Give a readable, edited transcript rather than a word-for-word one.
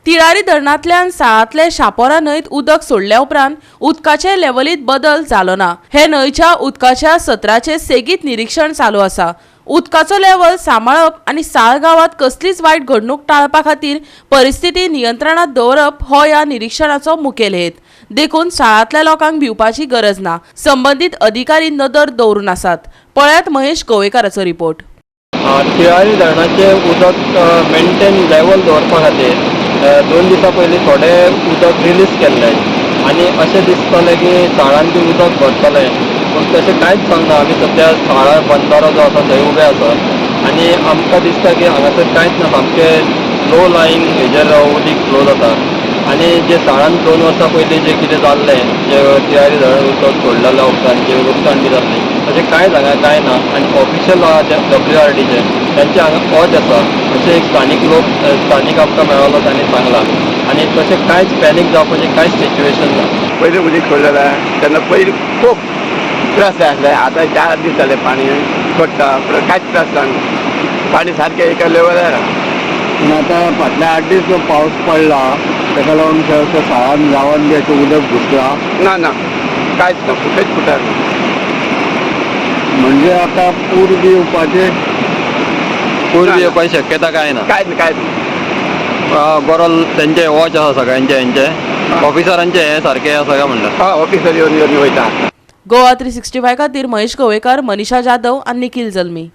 तिळारी धरणांतल्यान साळांतले शापोरा न्हंयत उदक सोडल्या उपरांत उदकाचे लेवलीत बदल जालो ना. हे न्हंयच्या उदकाच्या सत्राचे सेगीत निरीक्षण चालू आसा. उदकाचो लेवल सांबाळप आनी साळ गांवांत कसलीच वायट घडणूक टाळपा खातीर परिस्थिती नियंत्रणात दवरप हो ह्या निरीक्षणाचो मुखेल हेत. देखून साळांतल्या लोकांक भिवपाची गरज ना. संबंदीत अधिकारी नदर दवरून आसात. पळयात महेश गोवेकाराचो रिपोर्ट. तिळारी धरणाचें उदक मेनटेन लेवल दवरपा खातीर 2 दिसां पयलीं थोडें उदक रिलीज केल्लें आनी अशें दिसतालें की साळान बी उदक भरतलें, पूण तशें कांयच जावंक. आमी सद्या साळा बंदारो जो आसा थंय उबे आसा आनी आमकां दिसता की हांगासर कांयच ना, सामकें लो लायींग हेजेर उदीक फ्लो जाता. आनी जे साळान 2 वर्सां पयलीं जें कितें जाल्लें, जे तिळारी धरण उदक सोडलेल्या उपरांत जें लुकसाण बी जाल्लें, तशें कांयच हांगा कांय ना. आनी ऑफिशियल आहा ते WRDचे, तांचे हांगा वॉच आसा अशें एक स्थानीक लोक, स्थानीक आमकां मेळ्ळो तांणी सांगलां. आनी तशें कांयच पॅनीक जावपाचें कांयच सिच्युएशन ना. पयलीं उदीक सोडलेलें तेन्ना पयलीं खूब त्रास जाय आसले. आतां 4 दीस जाले पाणी सोडटा, पूण कांयच त्रास जायना, पाणी सारकें एका लेवलार. पूण आतां फाटल्या 8 दीस जो पावस पडला ताका लागून साळान गांवान बी अशें उदक घुसलां? ना ना, कांयच ना, कुठेच कुठे ना. म्हणजे आतां पूर बी येवपाचें? पूर बी येवपाची शक्यता कांय ना. कांयच ना, कांयच ना. बरो तेंचे वॉच आसा सगळ्यांचे, हेंचे ऑफिसरांचे हें सारकें आसा काय म्हणटा. हय, ऑफिसर येवन येवन वयता. गोवा 365 खातीर महेश गोवेकार, मनीषा जाधव आनी निखिल जल्मी.